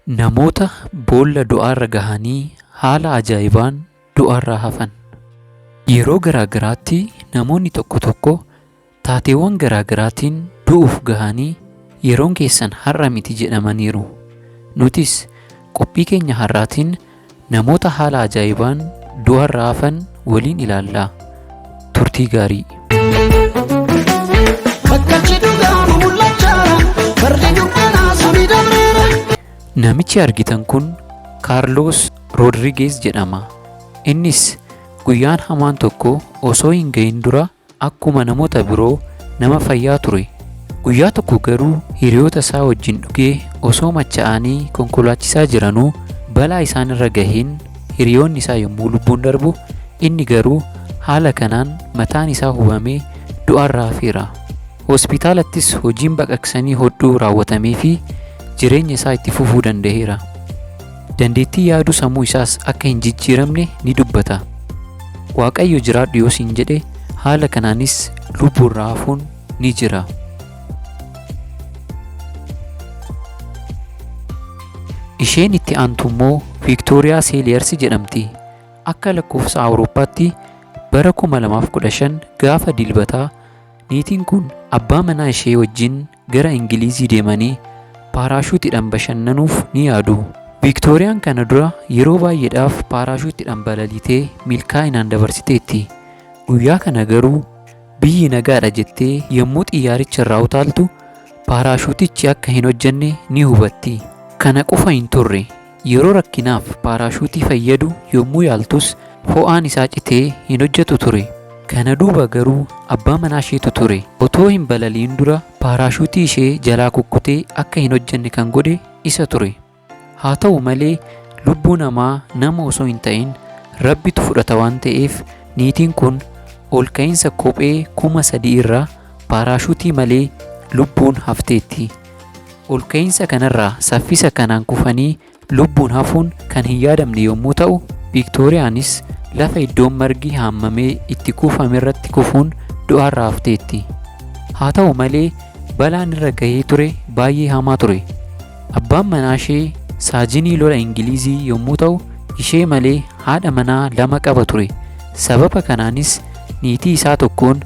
Namoota boolla du'aarra gahanii haala ajaa'ibaan du'arraa hafan. Yeroo garaa garaatti namoonni tokko tokko taateewwan garaa garaatiin du'uuf gahanii yeroon keessan har'a miti jedhamaniiru. Nutis qophii keenya har'aatiin namoota haala ajaa'ibaan du'arraa hafan waliin ilaalla. Turtii gaarii. Bakkalchi dhugaan mul'achaa fardi dukkanaa suni dabreera. Namichi argitan kun Kaarlos Roodrigeez jedhama. Innis guyyaan hamaan tokko osoo hin gahin dura akkuma namoota biroo nama fayyaa ture. Guyyaa tokko garuu hiriyoota isaa wajjin dhugee osoo machaa'anii konkolaachisaa jiranuu balaa isaan irra gaheen hiriyoonni isaa yommuu lubbuun darbu, inni garuu haala kanaan mataan isaa hubamee du'arraa hafeera. Hospitaalattis hojiin baqaqsanii hodhuu raawwatamee fi jireenya isaa itti fufuu danda'eera. Dandeettii yaaduu sammuu isaas akka hin jijjiiramne ni dubbata. Waaqayyo jiraadhu yoo siin jedhe, haala kanaanis lubbuurraa hafuun ni jira. Isheen itti aantu immoo Viiktooriyaa Seeliyarsi jedhamti. Akka lakkoofsa Awurooppaatti bara 2015 gaafa Dilbataa, niitiin kun abbaa manaa ishee wajjin gara Ingilizii deemanii paaraashuutiidhaan bashannanuuf ni yaadu. Viiktooriyaan kana dura yeroo baay'eedhaaf paaraashuutiidhaan balaliitee milkaa'inaan dabarsiteetti. Guyyaa kana garuu biyyi nagaadha jettee yommuu xiyyaaricha irraa utaaltu, paaraashuutichi akka hin hojjenne ni hubatti. Kana qofa hin turre. Yeroo rakkinaaf paaraashuutii fayyadu yommuu yaaltus, fo'aan isaa citee hin hojjetu ture. Kana duuba garuu abbaa manaa isheetu ture. Otoo hin balali'in dura paaraashuutii ishee jalaa kukkutee akka hin hojjenne kan godhe isa ture. Haa ta'u malee, lubbuu namaa nama osoo hin ta'in Rabbitu fudhata waan ta'eef, niitiin kun ol ka'iinsa kophee 3000 irraa paaraashuutii malee lubbuun hafteetti. Ol ka'iinsa kanarraa saffisa kanaan kufanii lubbuun hafuun kan hin yaadamne yommuu ta'u, Viiktooriyaanis lafa iddoon margi haammamee itti kuufamerratti kufuun du'arraa hafteetti. Haa ta'u malee, balaan irra gahee ture baay'ee hamaa ture. Abbaan manaa ishee saajinii lola Ingilizii yommuu ta'u, ishee malee haadha manaa lama qaba ture. Sababa kanaanis niitii isaa tokkoon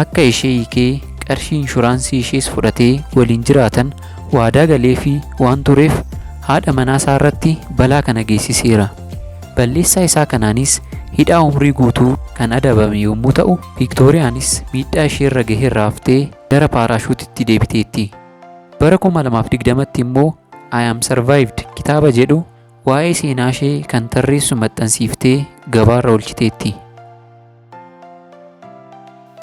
akka ishee hiikee qarshii inshuraansii ishees fudhatee waliin jiraatan waadaa galeefii waan tureef, haadha manaa isaa irratti balaa kana geessiseera. Balleessaa isaa kanaanis hidhaa umrii guutuu kan adabame yommuu ta'u, Viiktooriyaanis miidhaa isheerra gaherraa haftee gara paaraashuutitti deebiteetti. Bara 2020tti immoo "I am Survived" kitaaba jedhu waa'ee seenaa ishee kan tarreessu maxxansiiftee gabaarra oolchiteetti.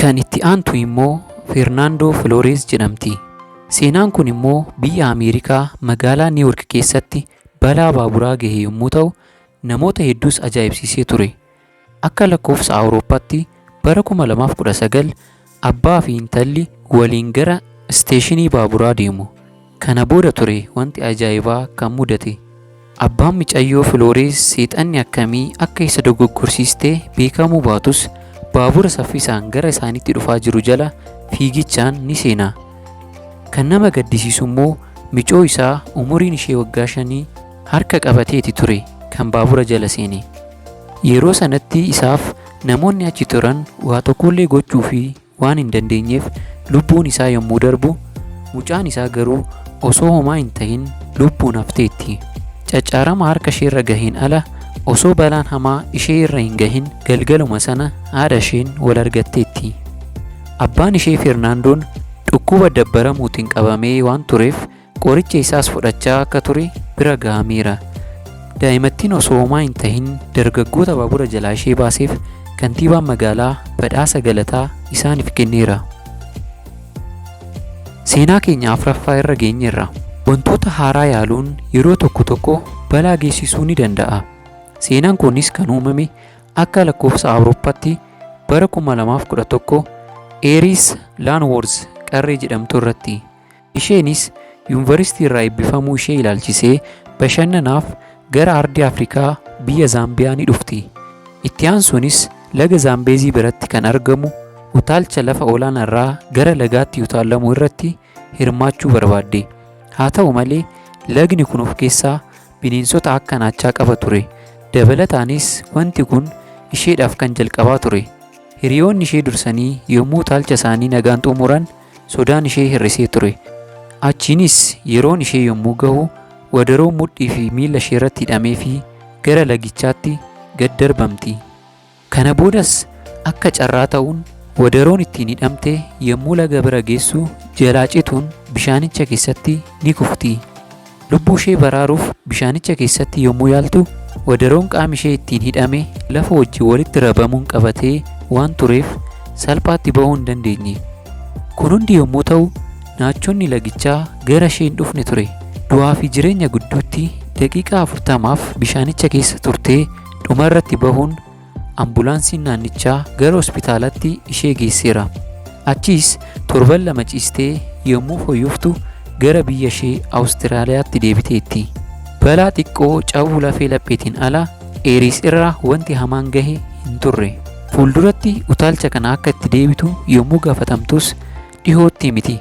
Kan itti aantu immoo Fernaandoo Filoores jedhamti. Seenaan kun immoo biyya Ameerikaa magaalaa Niiwork keessatti balaa baaburaa gahe yommuu ta'u, namoota hedduus ajaa'ibsiisee ture. Akka lakkoofsa Awurooppaatti bara 2019 abbaa fi intalli waliin gara isteeshinii baaburaa deemu. Kana booda ture wanti ajaa'ibaa kan mudate. Abbaan micayyoo Filoorees seexanni akkamii akka isa dogoggorsiiste beekamuu baatus, baabura saffisaan gara isaaniitti dhufaa jiru jala fiigichaan ni seena. Kan nama gaddisiisu immoo micoo isaa umuriin ishee waggaa 5 harka qabateeti ture kan baabura jala seene. Yeroo sanatti isaaf namoonni achi turan waa tokkollee gochuufii waan hin dandeenyeef lubbuun isaa yommuu darbu, mucaan isaa garuu osoo homaa hin tahin lubbuun hafteetti. Caccaarama harka isheerra gaheen ala osoo balaan hamaa ishee irra hin gahin galgaluma sana haadha isheen wal argatteetti. Abbaan ishee Fernaandoon dhukkuba dabbaramuutiin qabamee waan tureef qoricha isaas fudhachaa akka ture bira gahameera. Daa'imattiin osoo homaa hin tahin dargaggoota baabura jalaa ishee baaseef kantiibaan magaalaa badhaasa galataa isaaniif kenneera. Seenaa keenya afraffaa irra geenyeerra. Wantoota haaraa yaaluun yeroo tokko tokko balaa geessisuu ni danda'a. Seenaan kunis kan uumame akka lakkoofsa Awurooppaatti bara 2011 Eeris Laanwoorz qarree jedhamtu irratti. Isheenis yuunivarsiitii irraa eebbifamuu ishee ilaalchisee bashannanaaf gara ardii Afrikaa biyya Zaambiyaa ni dhufti. Itti aansuunis laga Zaambeezii biratti kan argamu utaalcha lafa olaanaa irraa gara lagaatti utaalamu irratti hirmaachuu barbaadde. Haa ta'u malee, lagni kun of keessaa bineensota akka naachaa qaba ture. Dabalataanis wanti kun isheedhaaf kan jalqabaa ture. Hiriyoonni ishee dursanii yommuu utaalcha isaanii nagaan xumuran sodaan ishee hir'isee ture. Achiinis yeroon ishee yommuu gahu wadaroo mudhii fi miila ishee irratti hidhamee fi gara lagichaatti gad darbamti. Kana boodas akka carraa ta'uun wadaroon ittiin hidhamte yommuu laga bira geessu jalaa cituun bishaanicha keessatti ni kufti. Lubbuu ishee baraaruuf bishaanicha keessatti yommuu yaaltu wadaroon qaami ishee ittiin hidhame lafa wajjin walitti rabamuun qabatee waan tureef salphaatti bahuu hin dandeenye. Kun hundi yommuu ta'u naachonni lagichaa gara ishee hin dhufne ture. Du'aa fi jireenya gidduutti daqiiqaa 40f bishaanicha keessa turtee dhumarratti bahuun ambulaansiin naannichaa gara hospitaalatti ishee geesseera. Achiis torban 2 ciistee yommuu fooyyoftu gara biyya ishee Awustiraaliyaatti deebiteetti. Balaa xiqqoo cabuu lafee lapheetiin ala Eeriis irra wanti hamaan gahe hin turre. Fuulduratti utaalcha kana akka itti deebitu yommuu gaafatamtus dhihootti miti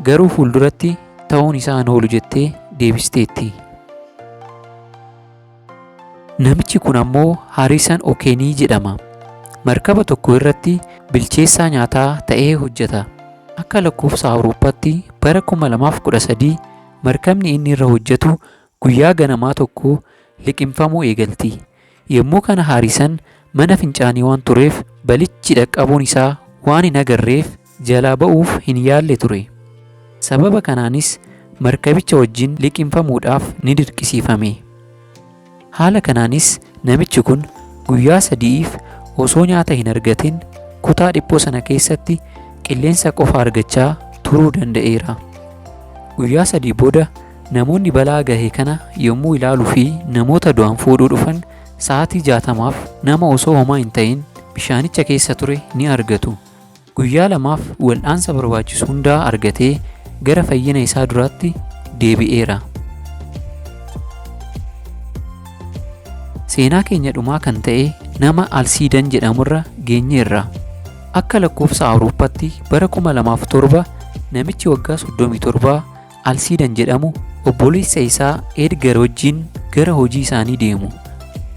garuu fuulduratti ta'uun isaa hin oolu jettee deebisteetti. Namichi kun ammoo Haarisan Okeenii jedhama. Markaba tokko irratti bilcheessaa nyaataa ta'ee hojjeta. Akka lakkoofsa Awurooppaatti bara 2013 markabni inni irra hojjetu guyyaa ganamaa tokko liqimfamuu eegalti. Yommuu kana Haarisan mana fincaanii waan tureef balichi dhaqqabuun isaa waan hin agarreef jalaa ba'uuf hin yaalle ture. Sababa kanaanis markabicha wajjin liqimfamuudhaaf ni dirqisiifame. Haala kanaanis namichi kun guyyaa sadi'iif osoo nyaata hin argatin kutaa dhiphoo sana keessatti qilleensa qofa argachaa turuu danda'eera. Guyyaa 3 booda namoonni balaa gahe kana yommuu ilaaluu fi namoota du'an fuudhuu dhufan sa'aatii 60f nama osoo homaa hin ta'in bishaanicha keessa ture ni argatu. Guyyaa lamaaf wal'aansa barbaachisu hundaa argatee gara fayyina isaa duraatti deebi'eera. Seenaa keenya dhumaa kan ta'e nama Alsiidan jedhamurra geenyeerra. Akka lakkoofsa Awurooppaatti bara 2007 namichi waggaa 37 Alsiidan jedhamu obboleessa isaa Edgar wajjin gara hojii isaanii deemu.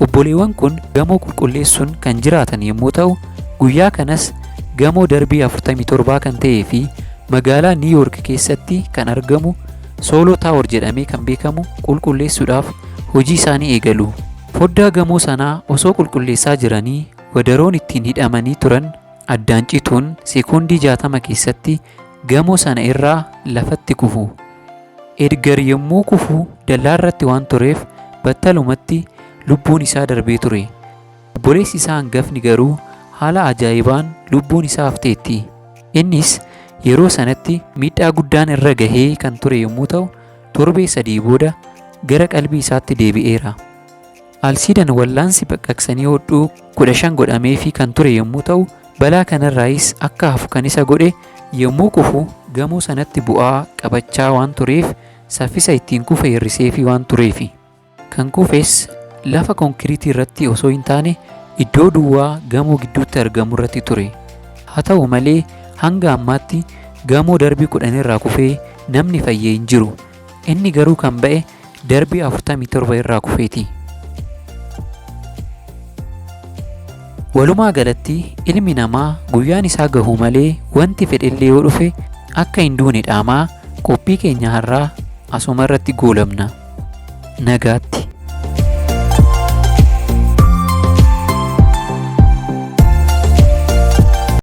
Obboleewwan kun gamoo qulqulleessuun kan jiraatan yommuu ta'u, guyyaa kanas gamoo darbii 47 kan ta'ee fi magaalaa Niiw Yoork keessatti kan argamu Sooloo Taawor jedhamee kan beekamu qulqulleessuudhaaf hojii isaanii eegalu. Foddaa gamoo sanaa osoo qulqulleessaa jiranii wadaroon ittiin hidhamanii turan addaan cituun sekoondii 60 keessatti gamoo sana irraa lafatti kufu. Edgar yommuu kufu dallaarratti waan tureef battalumatti lubbuun isaa darbee ture. Obboleessi isaa hangafni garuu haala ajaa'ibaan lubbuun isaa hafteetti. Innis yeroo sanatti miidhaa guddaan irra gahee kan ture yommuu ta'u, torbee 3 booda gara qalbii isaatti deebi'eera. Alsiidan wallaansi baqaqsanii hodhuu 15 godhameefii kan ture yommuu ta'u, balaa kanarraayis akka hafu kan isa godhe yommuu kufu gamoo sanatti bu'aa qabachaa waan tureef saffisa ittiin kufe hir'iseefii waan tureefi. Kan kufes lafa konkiriitii irratti osoo hin taane iddoo duwwaa gamoo gidduutti argamu irratti ture. Haa ta'u malee hanga ammaatti gamoo darbii 10 irraa kufee namni fayye hin jiru. Inni garuu kan ba'e darbii 47 irraa kufeeti. Walumaa galatti ilmi namaa guyyaan isaa gahu malee wanti fedhellee yoo dhufe akka hin duune dhaamaa qophii keenya har'aa asuma irratti goolabna. Nagaatti.